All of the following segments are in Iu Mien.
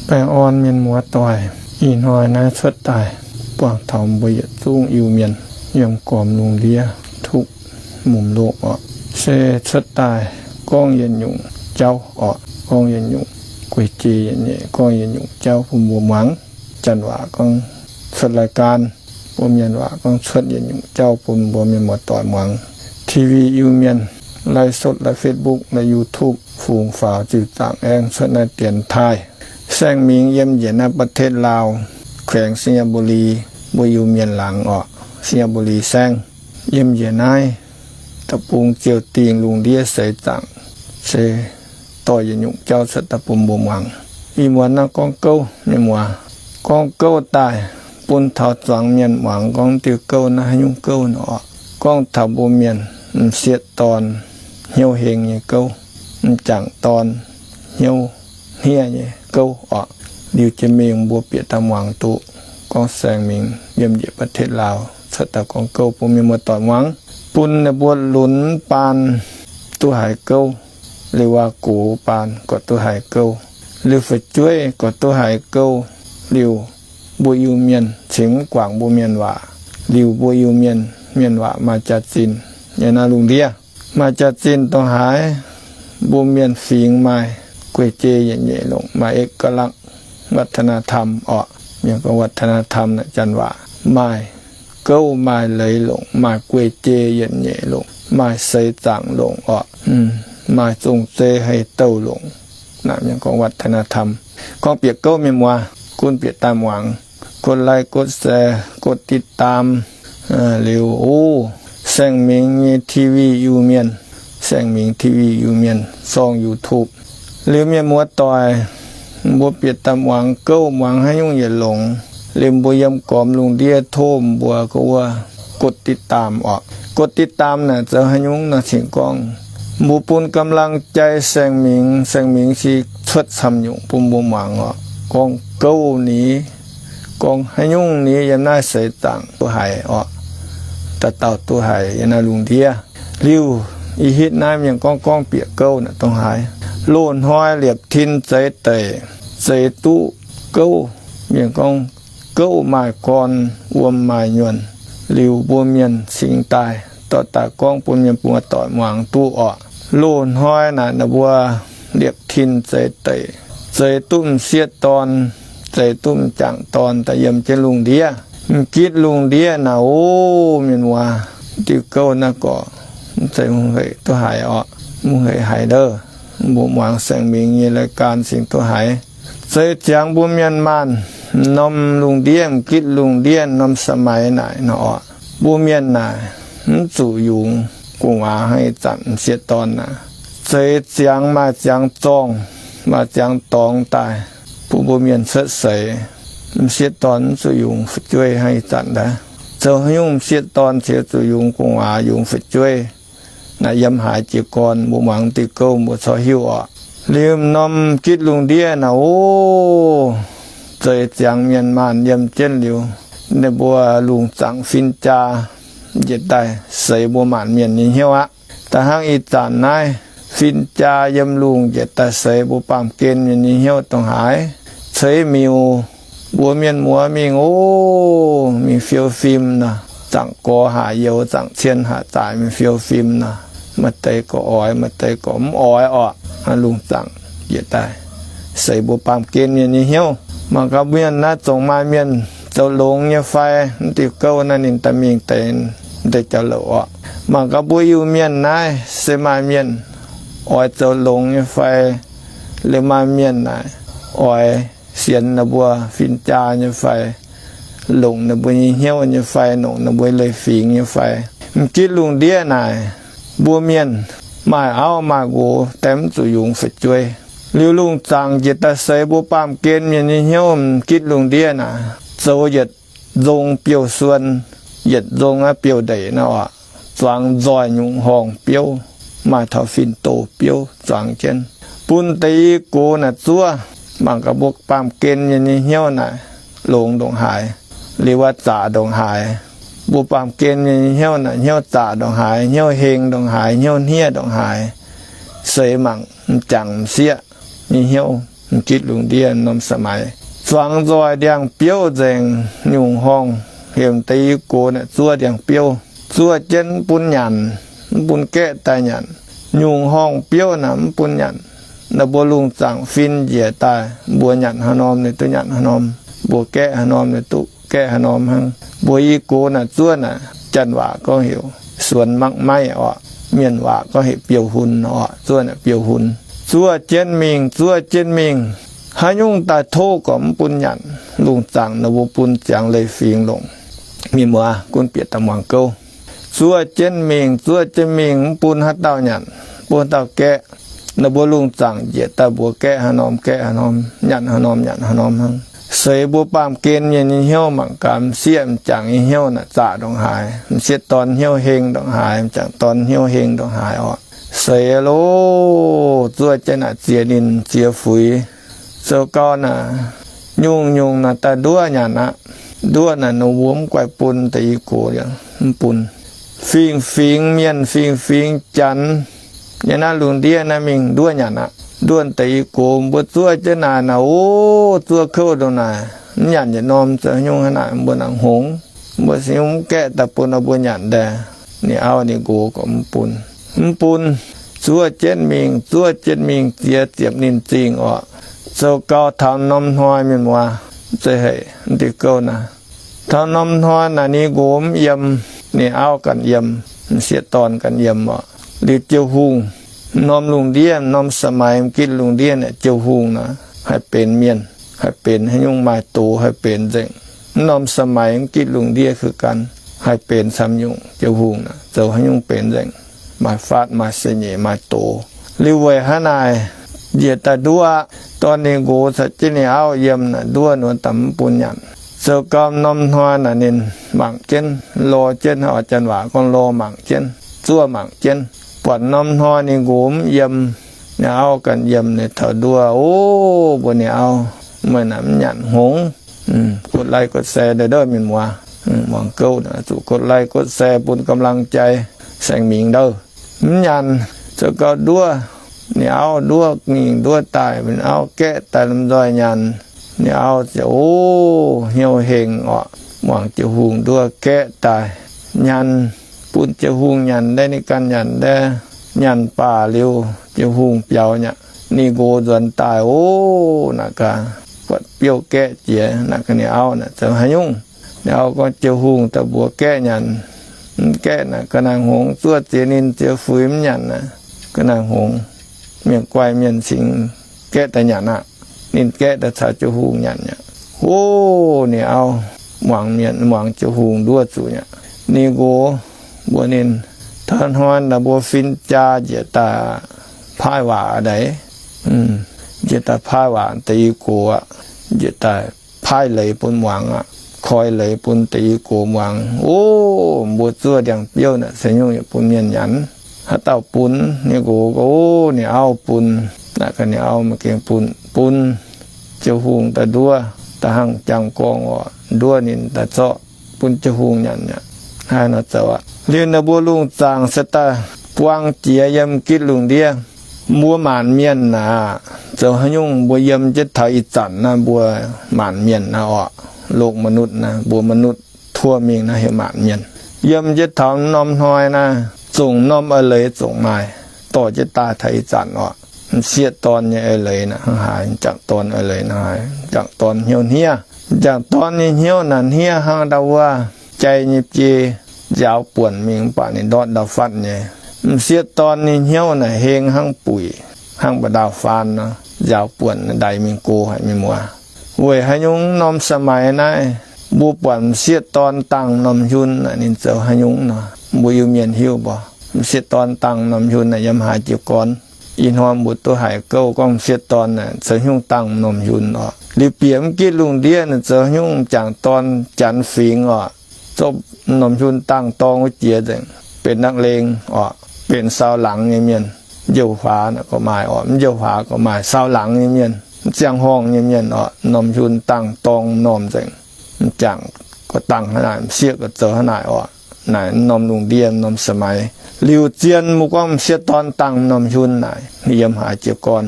Baengh orn mienh muoz-doic, ih hnoi naaiv cuotv daaih buangh taux mbuo yietc zungv Iu-Mienh yiem gormx lungh ndiev, tupv mumh loh orqc, se cuotv daaih gorngv yietc nyungc jauv orqc, gorngv yietc nyungc guei-jei yietc nyeic, gorngv yietc nyungc jauv bun mbuo muangx. Janx waac gorngv cuotv รายการ, mbuo mienh waac gorngv cuotv yietc nyungc jauv bun mbuo mienh muoz-doic muangx. TV Iu-Mienh, ไลฟ์สด laaix Facebook laaix YouTube, fungx faaux ziux zaangc aengx cuotv naaiv dienx taaih. Saeng-Mingx yiem njiec naaiv ประเทศลาว, แขวงไชยบุรี, mbuo Iu-Mienh laangz orqc, ไชยบุรี saengv. Yiem njiec naaiv da'bung ziouh dingh lungh ndiev seix zaangc, se dorh yietc nyungc jauv cuotv daaih bun mbuo muangx. Ih muonz naaiv gorngv gouv, mienh muoz, gorngv gouv daaih bun taux zuangx mienh muangx gorngv diuh gouv naaiv haaix nyungc gouv nor orqc. Gorngv taux mbuo mienh m'sieqv dorn hnyouv heng nyei gouv, m'jangc dorn hnyouv hniev nyei gouv orqc. Liuz jiex mingh mbuo bieqc daaih muangx duqv gorngv Saeng-Mingx yiem njiec ประเทศลาว cuotv daaih gorngv gouv bun mienh muoz-doic muangx, bun ninh mbuo lunx baan duqv haiz gouv, liuz waac-gox baan gorqv duqv haiz gouv, liuz fu'jueiv gorqv duqv haiz gouv, liuz mbuo Iu-Mienh cingx mv guangc mbuo mienh waac, liuz mbuo Iu-Mienh, mienh waac maaih jaax-zinh nyei naaiv lungh ndiev. Maaih jaax-zinh dongh haaix, mbuo mienh fingx maaih guei-jei yietc nyeic longc, maaih เอกลักษณ์ วัฒนธรรม orqc. Mienh gorngv วัฒนธรรม naaic janx waac, maaih gouv maaih leiz longc, maaih guei-jei yietc nyeic longc, maaih seix zaangc longc orqc, maaih zong-zei haih douh longc. Naaic mienh gorngv วัฒนธรรม. Gorngv bieqc gouv mienh muoz, gunv bieqc daaih muangx, กดไลค์ กดแชร์ กดติดตาม liuz, o, Saeng-Mingx nyei TV Iu-Mienh, Saeng-Mingx TV Iu-Mienh ช่อง YouTube. Liuz mienh muoz-doic, mbuo bieqc daaih muangx gouv, muangx haaix nyungc yietc longx, liuz mbuo yiem gormx lungh ndiev tov mbuo gorngv wuov กดติดตาม orqc. กดติดตาม naaic zoux haaix nyungc nor cingx gorngv mbuo bun กำลังใจ Saeng-Mingx, Saeng-Mingx se cuotv camv nyungc bun mbuo muangx orqc. Gorngv gouv ni, gorngv haaix nyungc ni yiem naaiv seix zaangc duqv haiz orqc. Dauh dauh duqv haiz yiem naaiv lungh ndiev. Liuz ih hitv naaiv mienh gorngv gorngv bieqc gouv naaic dongh haaix, loz-hnoi liepc tin zeix deic, zeix duqv gouv. Mienh gorngv gouv maaih gorn, wuom maaih nyuonh. Liuz mbuo mienh cingx daaih dorh daaih gorngv bun mienh muoz-doic muangx duqv orqc. Loz-hnoi naaic ninh mbuo liepc tin zeix deic, zeix duqv m'sieqv dorn, zeix duqv m'jangc dorn daaih yiem jienv lungh ndiev. M'gitv lungh ndiev naaic, o, mienh muoz, diuh gouv naaiv gorqv mv zeiz hungh heic duqv haiz orqc. Mv heic haiz ndouh, mbuo muangx Saeng-Mingx nyei รายการ cingx duqv haiz. Zeix ziangx mbuo mienh maanh m'norm lungh ndiev, m'gitv lungh ndiev norm สมัย naaic nor orqc, mbuo mienh naaic mv zuqc yungz gu'nguaaz hnangv ih zanc m'sieqv dorn naaic. Zeix ziangx maaih ziangx zorngh, maaih ziangx dorngx daaih bun mbuo mienh cuotv seix. M'sieqv dorn mv zuqc yungz fu'jueiv hnangv ih zanc daaih. Zoux haaix nyungc m'sieqv dorn ziouc zuqc yungz gu'nguaaz, yungz fu'jueiv? Naaic yiem haaix jiez gorn mbuo muangx diuh gouv mbuo corc hiuv orqc. Liuz m'norm gitv lungh ndiev naaic, o, zeix ziangx mienh maanh yiem jienv liuz, ninh mbuo lungh zaangc fin-jaa njiec daaih seix mbuo maanc mienh nyei hnyouv aqv. Da'hnangv ih zanc naaiv, fin-jaa yiem lungh njiec daaih seix mbuo baamh gen mienh nyei hnyouv dongh haaix, ceix miuc, mbuox mienh muoz mingh, o, mingh fiou fim nor, zaangc gorx haac youz, zaangc cien haac zaaic, mingh fiou fim nor, maaih deix gorx oix, maaih deix gorx mv oix orqc. Lungh zaangc njiec daaih seix mbuo baamh gen mienh nyei hnyouv. Mangc gaax mienh naaiv zongc maaih mienh zoux longx nyei fai? Mv diuh gouv naaiv ninh daaih mingh deix, deix jauv-louc orqc. Mangc gaax mbuo Iu-Mienh naaiv se maaih mienh oix zoux longx nyei fai? Liuz maaih mienh naaic oix sienx ninh mbuo fin-jaa nyei fai? Longc ninh mbuo nyei hnyouv nyei fai? Longc ninh mbuo leiz-fingx nyei fai? M'gitv lungh ndiev naaic, mbuo mienh maaih auv maaih nqox, daeng mv zuqc yungz fu'jueiv. Liuz lungh zaangc njiec daaih seix mbuo baamh gen mienh nyei hnyouv, m'gitv lungh ndiev naaic, zoux yietc nzong biouv-suon, yietc nzong aqv biouv-ndeic nor orqc, zuangx nzoih nyungc horngh biouv, maaih taux fin-doz biouv zuangx jienv, bun deix i gox naaic zuov. Mangc gaax mbuo baamh gen mienh nyei hnyouv naaic longx ndongc haaix, liuz aqv zaqc ndongc haaix. Mbuo baamh gen mienh nyei hnyouv naaic hnyouv zaqc ndongc haaix, hnyouv heng ndongc haaix, hnyouv hniev ndongc haaix. Seix mangc m'jangc m'sieqv nyei hnyouv, M'gitv lungh ndiev norm สมัย, zuangx nzoih ndiangx-biouv nzengc, nyungc horngh hemx deix i gox naaic zuov ndiangx-biouv, zuov jienv mv bun nyanc, mv bun gaeqv daaih nyanc. Nyungc horngh biouv naaic mv bun nyanc. Naaiv mbuo lungh zaangc fin njiec daaih, mbuo nyanc haaix norm ninh duqv nyanc haaix norm, mbuo gaeqv haaix norm ninh duqv gaeqv haaix norm hnangv. Mbuo i gox naaic zuov naaic, janx waac gorngv heuc สวนหมากไม้ oc, mienh waac gorngv heuc biouv-hun oc, zuov naaic biouv-hun. Zuov jienv mingh, zuov jienv mingh, haaix nyungc daaih tov gorqv mv bun nyanc. Lungh zaangc naaic mbuo bun ziangx leiz-fingx longc. Mienh muoz gunv bieqc daaih muangx gouv. Zuov jienv mingh, zuov jienv mingh, mv bun haaix dauh nyanc, mv bun haaix dauh gaeqv. Naaiv mbuo lungh zaangc njiec daaih mbuox gaeqv haaix norm gaeqv haaix norm, nyanc haaix norm nyanc haaix norm hnangv. Seix mbuo baamh gen mienh nyei hnyouv mangc gaax, m'sieqv m'jangc nyei hnyouv naaic zaqc ndongc haaix, m'sieqv dorn hnyouv heng ndongc haaix, m'jangc dorn hnyouv heng ndongc haaix oc. Seix loh, zuov jienv naaic ziex ninh ziex fuix. Zoux gau naaic, nyungc-nyungc naaic daaih nduov nyanc aqv. Nduov naaic ninh mbuo mv guaix bun deix i gox, mv bun. Fingx-fingx mienh, fingx-fingx janx nyei naaiv lungh ndiev naaiv mingh nduov nyanc aqv. Nduov deix i gox mbuo zuov jienv naaic naaic, o, zuov kouv ndongc naaic, mv nyanc yietc norm zoux haaix nyungc hnangv naaic, mbuo nangc hngongx. Mbuo se mv gaeqv daaih bun mbuo nyanc daaih. Ninh auv ninh nqox gorqv mv bun. Mv bun. Zuov jienv mingh, zuov jienv mingh, ziex ziepc ninh zingh oc. Zoux gau taux norm hnoi mienh muoz, zeiz haic diuh gouv naaic. Taux norm hnoi naaic ninh nqox mv yiem, ninh auv ganh yiem, m'sieqv dorn ganh yiem oc. Liuz jiu-hungh, norm lungh ndiev, norm สมัย m'gitv lungh ndiev naaic jiu-hungh naaic haih benx mienh, haih benx haaix nyungc maaih doz haih benx nzengc. Mv norm สมัย m'gitv lungh ndiev คือกัน, haih benx camv nyungc jiu-hungh naaic zoux haaix nyungc benx nzengc, maaih faatv maaih sa'nyeic maaih doz. Liuz weic hnangv naaic, njiec daaih nduov aqv. Dorn ninh nqox caux jienv ninh auv yiem naaic nduov nor daaih mv bun nyanc. Zoux gau norm hnoi naaic ninh mangc jienv, lorh jienv, oix janx waac gorngv lorh mangc jienv, zuov mangc jienv. Buatc norm hnoi ninh nqox mv yiem, ninh auv ganh yiem, ninh taux nduov, o, mbuox ninh auv, meih naaic mv nyanc hngongx. กดไลค์ กดแชร์ nduov mienh muoz. Muangx gouv naaic zuqc กดไลค์ กดแชร์ bun กำลังใจ saeng mingh ndouv. Mv nyanc, zoux gau nduov, ninh auv nduov mingh nduov daaih, ninh auv gaeqv daaih lomh nzoih nyanc. Ninh auv ziouc, o, hnyouv hengx orqc, muangx jiu-hungh nduov gaeqv daaih nyanc, bun jiu-hungh nyanc daaih, ninh ganh nyanc daaih. Nyanc baac liuz, jiu-hungh biaux nyei aqv. Ninh nqox nzuonx daaih, o, naaic gaax, buatc biouv gaeqv jiex, naaic gaax ninh auv naaic zoux haaix nyungc? Ninh auv gorngv, jiu-hungh daaih mbuox gaeqv nyanc. Mv gaeqv naaic ga'naaiv hngongx, zuov ziex ninh ziex fuix mv nyanc naaic, ga'naaiv hngongx. Mienh guai mienh cingx gaeqv daaih nyanc aqv. Ninh gaeqv daaih caux jiu-hungh nyanc aqv. O, ninh auv muangx mienh, muangx jiu-hungh nduov zuqc aqv. Ninh nqox mbuox ninh, taux hnoi naaic mbuo fin-jaa njiec daaih paaiv waac daaih, njiec daaih paaiv waac deix i gox aqv. Njiec daaih paaiv leiz bun muangx aqv. Koi leiz bun deix i gox muangx. O, mbuo zuov ndiangx-biouv naaic caux nyungc yaac bun mienh nyanc. Haaix dauh bun? Ninh nqox gorngv, o, ninh auv bun. Naaic gaax ninh auv maaih gengh bun, bun jiu-hungh daaih nduov, da'hnangv jangx gorngv oc, nduov ninh daaih zorqv bun jiu-hungh nyanc aqv. Hnangv naaic zoux aqv. Liuz naaic mbuo lungh zaangc se daaih buang jiex yiem gitv lungh ndiev. Mbuo maanc mienh naaic, zoux haaix nyungc mbuo yiem jienv taux ih zanc naaiv mbuo maanc mienh naaiv orqc, โลกมนุษย์ naaiv, mbuo มนุษย์ทั่ว mingh naaiv heuc maanc mienh. Yiem jienv taux norm hnoi naaiv, zongc norm eix leiz zongc maaih dorh jienv daaih taux ih zanc orqc. M'sieqv dorn nyei eix leiz naaic hnangv haaix, m'jangc dorn eix leiz hnangv haaix. M'jangc dorn hnyouv hniev, m'jangc dorn nyei hnyouv naaic hniev hnangv ndau wuov jai nyei biei, nziaaux buonc mingh mv baac ninh ndortv ndau-fatv nyei. M'sieqv dorn nyei hnyouv naaic heng hnangv buic, hnangv mba'ndaauh faan nor, nziaaux buonc ndaix mingh go haic mienh muoz. Weic haaix nyungc norm สมัย naaiv mbuo buatc m'sieqv dorn dangh m'normh hiun naaic ninh zoux haaix nyungc nor, mbuo Iu-Mienh hiuv mbuo. M'sieqv dorn dangh m'normh hiun naaic yiem haaix jiez gorn? Ih hnoi mbuo duqv haiz gouv gorngv m'sieqv dorn naaic zoux haaix nyungc dangh m'normh hiun orqc. Liuz bieqc mv gitv lungh ndiev naaic zoux haaix nyungc m'jangc dorn janx fingx orqc, zorqv m'normh hiun dangh dorng wuov jiex nzengc, benx นักเลง orqc, benx sau laangz nyei mienh. Njouh huaax naaic gorqv maaih orqc, mv njouh huaax gorqv maaih, sau laangz nyei mienh, mv ziangh horngh nyei mienh orqc, m'normh hiun dangh dorng m'normh nzengc. M'jangc gorqv dangh hnangv naaic, m'sieqv gorqv zoux hnangv naaic orqc. Naaic m'norm lungh ndiev m'norm สมัย. Liuz zien mbuo gorngv m'sieqv dorn dangh m'normh hiun naaic, ninh yiem haaix jiez gorn?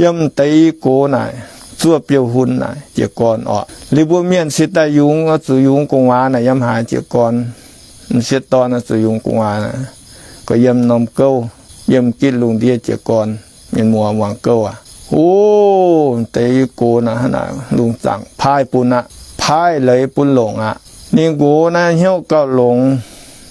yiem deix i gox naaic, zuov biouv-hun naaic jiez gorn orqc. Liuz mbuo mienh cingx daaih yungz, oix zuqc yungz gu'nguaaz naaic yiem haaix jiez gorn? M'sieqv dorn oix zuqc yungz gu'nguaaz naaic, gorx yiem norm gouv, yiem gitv lungh ndiev jiez gorn. Mienh muoz muangx gouv aac, o, deix i gox naaic hnangv naaic lungh zaangc paaiv bun aqv, paaiv leiz bun longc aqv. Ninh nqox naaiv hnyouv gauh longx,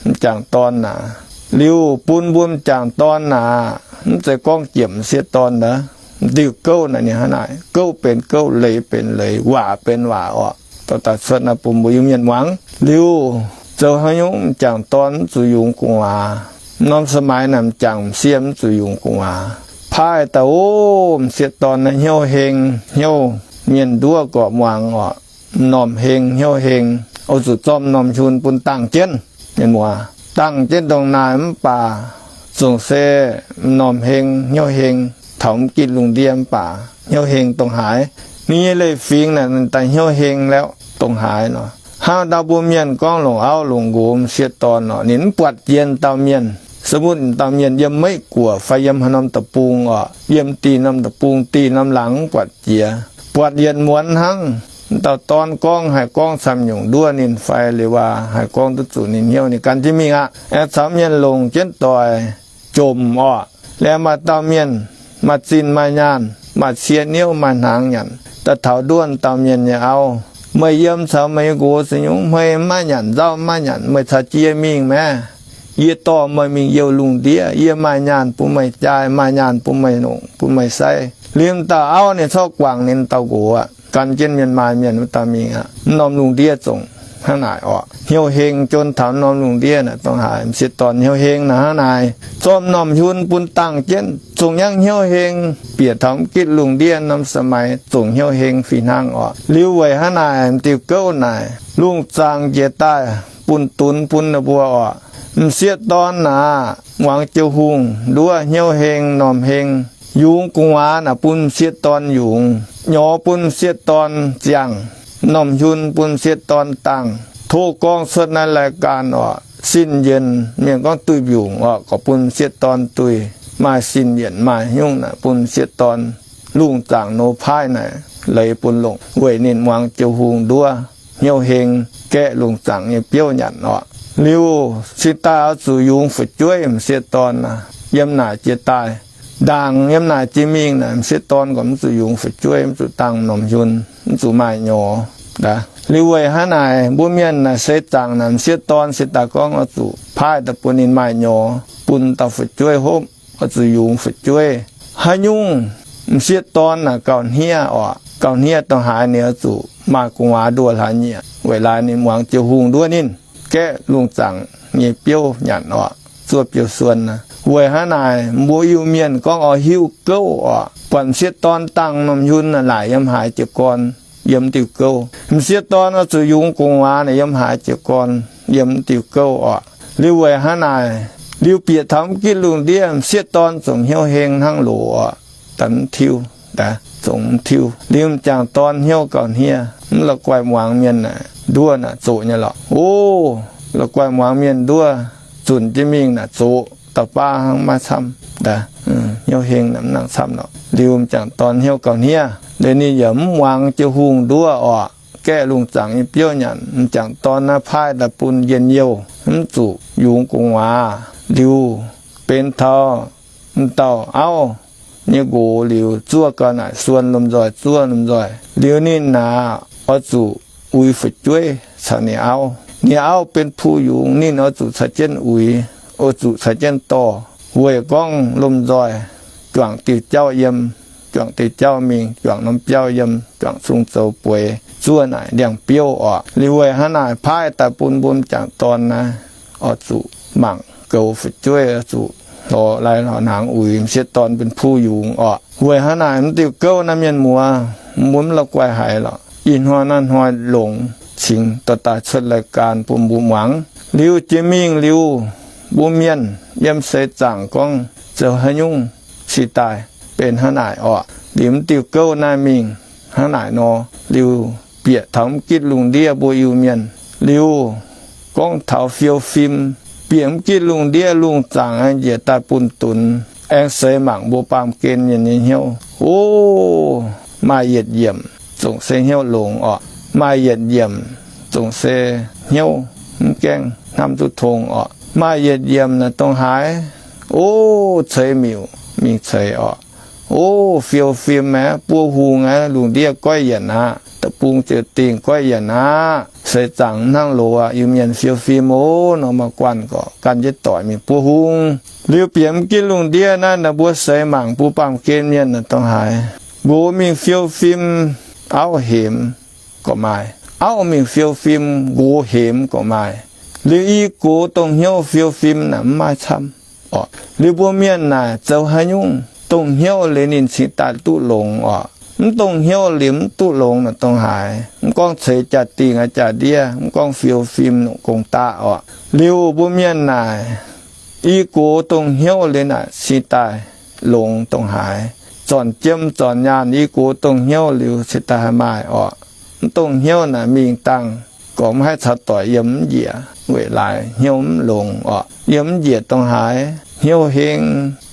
m'jangc dorn naaic. Liuz bun mbuo m'jangc dorn naaic, mv zeiz gorngv jieqv m'sieqv dorn naaic, m'diuh gouv naaic ninh hnangv naaic, gouv benx gouv, leiz benx leiz, waac benx waac orqc. Dorh daaih cuotv naaiv bun mbuo Iu-Mienh muangx. Liuz zoux haaix nyungc m'jangc dorn mv zuqc yungz gu'nguaaz? Norm สมัย naaic m'jangc m'sieqv mv zuqc yungz gu'nguaaz. Paaiv daaih, o, m'sieqv dorn naaiv hnyouv heng, hnyouv mienh nduov gorqv muangx orqc, m'normh heng hnyouv heng, oix zuqc zorqv m'normh huin bun dangh jienv. Mienh muoz, dangh jienv ndongc naaic mv baac zungv se m'normh heng hnyouv heng, taux mv gitv lungh ndiev mv baac hnyouv heng dongh haaix. Ninh nyei leiz-fingx naaic daaih hnyouv heng liuz dongh haaix nor. Hnangv ndau mbuo mienh gorngv longc auv longc nqox m'sieqv dorn nor, ninh mv buatc jiex dauh mienh. Se mv dauh mienh yiem Meiv Guoqv fai yiem haaix norm deic-bung orqc, yiem dih norm deic-bung dih norm laangz mv buatc jiex, buatc yietc muonz hnangv. M'dauh dorn gorngv haih gorngv camv nyungc nduov ninh fai liuz waac haih gorngv duqv zuqc ninh hnyouv, ninh gan jienv mingh aqv. Aengx caux mienh longc jienv doic jomc orqc. Liuz maaih dauh mienh maaih zinh maaih nyaanh, maaih cie niouv maaih hnaangx nyanc, daaih taux nduov dauh mienh nyei auv, meih yiem caux meih nyei nqox se nyungc, meih maiv nyanc nzauv maiv nyanc, meih caux jiex mingh maah! Yie dorh meih mingh youh lungh ndiev, yie maaih nyaanh bun meih jaa, maaih nyaanh bun meih longc, bun meih sai. Liuz m'dauh auv ninh corc guangc ninh dauh nqox aqv, gan jienv mienh maaih mienh wuov dauh mingh aqv. M'normh lungh ndiev zongc hnangv naaic orqc. Hnyouv heng jon taux m'normh lungh ndiev naaic dongh haaix, m'sieqv dorn hnyouv heng naaic hnangv naaic. Zorqv m'normh huin bun dangh jienv, zongh nyangv hnyouv heng, bieqc taux mv gitv lungh ndiev norm สมัย zongc hnyouv heng fih hnangv orqc. Liuz weic hnangv naaic m'diuh gouv naaic lungh zaangc njiec daaih bun dunx bun ninh mbuo orqc. M'sieqv dorn naaic muangx jiu hungh nduov hnyouv heng m'normh heng, yungz gu'nguaaz naaic bun m'sieqv dorn yungz, nyorx bun m'sieqv dorn ziangh, m'normh huin bun m'sieqv dorn dangh. Tov gorngv cuotv naaiv รายการ orqc, sin yienc mienh gorngv duih mbiungc orqc, gorqv bun m'sieqv dorn duih, maaih sin yienc maaih hnyungv naaic bun m'sieqv dorn lungh zaangc nor paaiv naaic leiz bun longc weic ninh muangx jiu hungh nduov hnyouv heng, gaeqv lungh zaangc nyei biouv nyanc orqc. Liuz cingx daaih oix zuqc yungz fu'jueiv m'sieqv dorn aac, yiem naaic jiex daaih. Ndaangc yiem naaic jiex mingh naaic m'sieqv dorn gorqv mv zuqc yungz fu'jueiv, mv zuqc dangh m'normh huin, mv zuqc maaih nyorx. Liuz weic hnangv naaic mbuo mienh naaic seix zaangc naaic m'sieqv dorn se daaih gorngv oix zuqc paaiv daaih bun ninh maaih nyorx, bun dauh fu'jueiv hopv, oix zuqc yungz fu'jueiv. Haaix nyungc m'sieqv dorn naaic gauh hniev orqc, gauh hniev dongh haaix ninh oix zuqc maaih gu'nguaaz nduoh hlaax nyieqc weic laaix ninh muangx jiu hungh nduov ninh, gaeqv lungh zaangc nyei biouv nyanc orqc, zuov biouv-suon. Weic hnangv naaic mbuo Iu-Mienh gorngv oix hiuv gouv orqc, buatc m'sieqv dorn dangh m'normh huin naaic laaic yiem haaix jiez gorn, yiem diuh gouv. M'sieqv dorn oix zuqc yungz gu'nguaaz naaic yiem haaix jiez gorn, yiem diuh gouv orqc. Liuz weic hnangv naaic, liuz bieqc taux mv gitv lungh ndiev m'sieqv dorn zungv hnyouv heng hnangv loz orqc, daaih mv tiuv, zungv mv tiuv. Liuz m'jangc dorn hnyouv gauh hniev, mv la'guaih muangx mienh naaic nduov naaic zoqc nyei lorqc. O, la'guaih muangx mienh nduov zunc jienv mingh naaic zoqc, dauh baav hnangv maiv camv. Hnyouv heng naaic mv nangc camv lorqc. Liuz m'jangc dorn hnyouv gauh hniev, liuz ninh yaac mv muangx jiu hungh nduov orqc, gaeqv lungh zaangc nyei biouv nyanc. M'jangc dorn naaiv paaiv daaih bun njien-youh, mv zuqc yungz gu'nguaaz. Liuz benx taux m'dauh auv nyei nqox liuz, zuov gau naaic suon lomh nzoih, zuov lomh nzoih. Liuz ninh naaic oix zuqc uix fu'jueiv caux ninh auv. Ninh auv benx puh yungz, ninh oix zuqc caux jienv uix, oix zuqc caux jienv dorh, weic gorngv lomh nzoih juangc diuh jauv yiem, juangc diuh jauv mingh, juangc norm biauv yiem, juangc sung zoux bueix, zuov naaic ndiangx-biouv orqc. Liuz weic hnangv naaic paaiv daaih bun mbuo m'jangc dorn naaiv oix zuqc mangc goux fu'jueiv, oix zuqc lorz lai lorz hnaangx uix m'sieqv dorn benx puh yungz orqc. Weic hnangv naaic mv diuh gouv naaiv mienh muoz, mbuo mv la'guaih haiz lorqc. Ih hnoi naaiv hnoi longx cingx dorh daaih cuotv รายการ bun mbuo muangx. Liuz jiex mingh liuz, mbuo mienh yiem seix zaangc gorngv zoux haaix nyungc cingx daaih benx hnangv naaic orqc. Liuz mv diuh gouv naaiv mingh hnangv naaic nor, liuz bieqc taux mv gitv lungh ndiev mbuo Iu-Mienh, liuz gorngv taux fiou fim, bieqc mv gitv lungh ndiev lungh zaangc njiec daaih bun dunx, aengx seix mangc mbuo baamh gen mienh nyei hnyouv. O, maaih yietc yiemc zongc se hnyouv longx orqc. Maaih yietc yiemc zongc se hnyouv mv gaengh hnamv duqv tong orqc. Maaih yietc yiemc naaic dongh haaix, o, ceix miuc mingh ceix orqc. O, fiou fim aeqv, buo hungh aeqv, lungh ndiev goiv yienc aqv. Deic-bung ziouc dingh goiv yienc aqv. Seix zaangc mv hnangv loz aqv. Iu-Mienh fiou fim o, nor maaih guanh gorqv gan jienv doic mingh buo hungh. Liuz bieqc mv gitv lungh ndiev naaiv, naaiv mbuo seix mangc mbuo baamh gen mienh naaic dongh haaix, nqox mingh fiou fim, auv hemx gorqv maaih. Auv mingh fiou fim, nqox hemx gorqv maaih. Liuz i gox dongh hnyouv fiou fim naaic mv maaih camv orqc. Liuz mbuo mienh naaic zoux haaix nyungc dongh hnyouv liuz ninh cingx daaih duqv longx orqc. Mv dongh hnyouv liuz mv duqv longx naaic dongh haaix, mv gorngv ceix jaa-dingh aqv, jaa-ndiev, mv gorngv fiou fim, longc gong-daqv orqc. Liuz mbuo mienh naaic i gox dongh hnyouv liuz naaic cingx daaih longx dongh haaix. Zornc jiem zornc nyaanh i gox dongh hnyouv liuz cingx daaih haih maaih orqc. Mv dongh hnyouv naaic mingh dangh gorqv mv haih caux doic yiem mv njiec, weic laaix hnyouv mv longx orqc. Yiem mv njiec dongh haaix, hnyouv heng,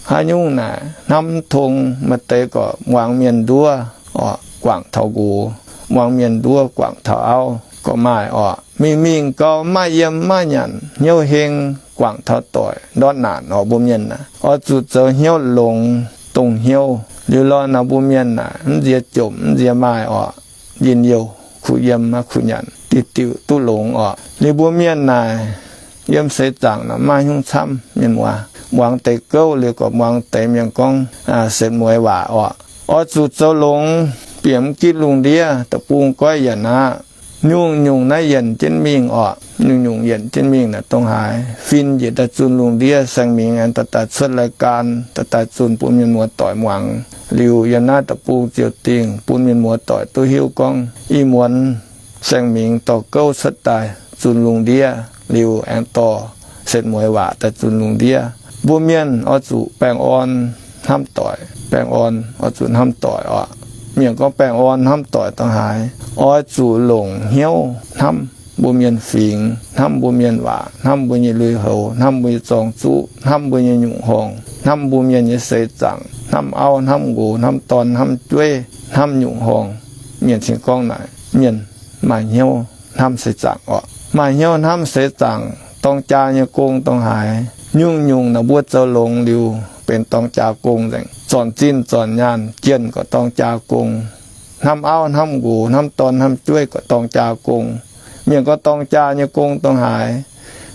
haaix nyungc naaic hnamv mv tong, maaih deix gorqv muangx mienh nduov orqc, guangc taux nqox, muangx mienh nduov guangc taux auv gorqv maaih orqc. Mingh mingh gau mv maaih yiem mv maaih nyanc, hnyouv heng, guangc taux doic ndortv naanc orqc. Mbuo mienh naaic oix zuqc zoux hnyouv longx dongh hnyouv. Liuz lorqc naaic mbuo mienh naaic mv nziex jomc mv nziex maaih orqc. Njien-youh, kuh yiem maiv kuh nyanc, diuh diuh duqv longx orqc. Liuz mbuo mienh naaic yiem seix zaangc naaic maaih hnyouv camv, mienh muoz. Muangx deix gouv liuz gorqv muangx deix mienh gorngv setv mueiz waac orqc. Oix zuqc zoux longx, bieqc mv gitv lungh ndiev deic-bung goiv yienc aqv. Nyungc-nyungc naaiv yienc jienv mingh orqc. Nyungc-nyungc yienc jienv mingh naaic dongh haaix, fin njiec daaih zunh lungh ndiev, Saeng Mingx aengx dorh daaih cuotv รายการ, dorh daaih zunh bun mienh muoz-doic muangx. Liuz yiem naaiv deic-bung ziouc dingh bun mienh muoz-doic duqv hiuv gorngv ih muonz Saeng Mingx dorh gouv cuotv daaih zunh lungh ndiev, liuz aengx dorh setv mueiz waac daaih zunh lungh ndiev. Mbuo mienh oix zuqc baengh orn hnamv doic. Baengh orn oix zuqc hnamv doic orqc. Mienh gorngv baengh orn hnamv doic dongh haaix, oix zuqc longc hnyouv hnamv mbuo mienh fingx, hnamv mbuo mienh waac, hnamv mbuo nyei lui-houx, hnamv mbuo nyei zorng-zuqv, hnamv mbuo nyei nyungc horngh, hnamv mbuo mienh nyei seix zaangc, hnamv auv, hnamv nqox, hnamv dorn, hnamv jueiv, hnamv nyungc horngh. Mienh cingx gorngv naaic, mienh maaih hnyouv hnamv seix zaangc orqc. Maaih hnyouv hnamv seix zaangc, dorng jaa nyei gong dongh haaix, nyungc-nyungc naaic mbuo zoux longx liuz benx dorng jaa gong nzengc. Zornc zinh zornc nyaanh jienh gorqv dorng jaa gong. Hnamv auv, hnamv nqox, hnamv dorn, hnamv jueiv gorqv dorng jaa gong. Mienh gorngv dorng jaa nyei gong dongh haaix,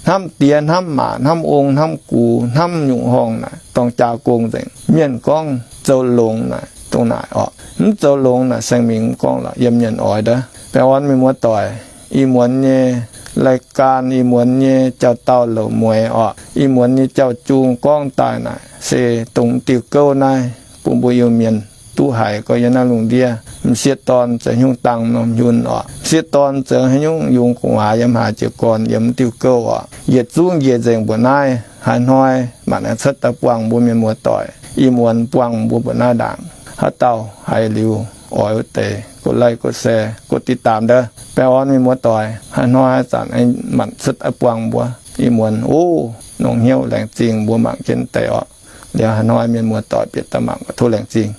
hnamv diex, hnamv maac, hnamv ong, hnamv gux, hnamv nyungc horngh naaic dorng jaa gong nzengc. Mienh gorngv zoux longx naaic dongh naaic orqc. Mv zoux longx naaic Saeng Mingx mv gorngv lorqc. Yiem mienh oix ndov. Baengh orn mienh muoz-doic, ih muonz nyei รายการ, ih muonz nyei jauv-dauh louc mueiz orqc, ih muonz nyei jauv-jung gorngv daaih naaic se dongh diuh gouv naaiv bun mbuo Iu-Mienh duqv haiz gorx yiem naaiv lungh ndiev. M'sieqv dorn zoux haaix nyungc dangh norm hiunh orqc, m'sieqv dorn zoux haaix nyungc yungz gu'nguaaz yiem haaix jiez gorn yiem diuh gouv orqc. Yietc zungv njiec nzengc mbuoqc naaiv, haaix hnoi manc aengx cuotv daaih buangh mbuo mienh muoz-doic. Ih muonz buangh mbuo mbuoqc naaiv ndaangc. Haaix dauh haiz liuz oix wuov deix กดไลค์ กดแชร์ กดติดตาม ndov. Baengh orn mienh muoz-doic, haaix hnoi haaix zanc aengx manc cuotv daaih buangh mbuo. Ih muonz, o, longc hnyouv laengz zingh mbuo mangc jienv deix orqc. Liuz haaix hnoi mienh muoz-doic bieqc daaih mangc, tov laengz zingh.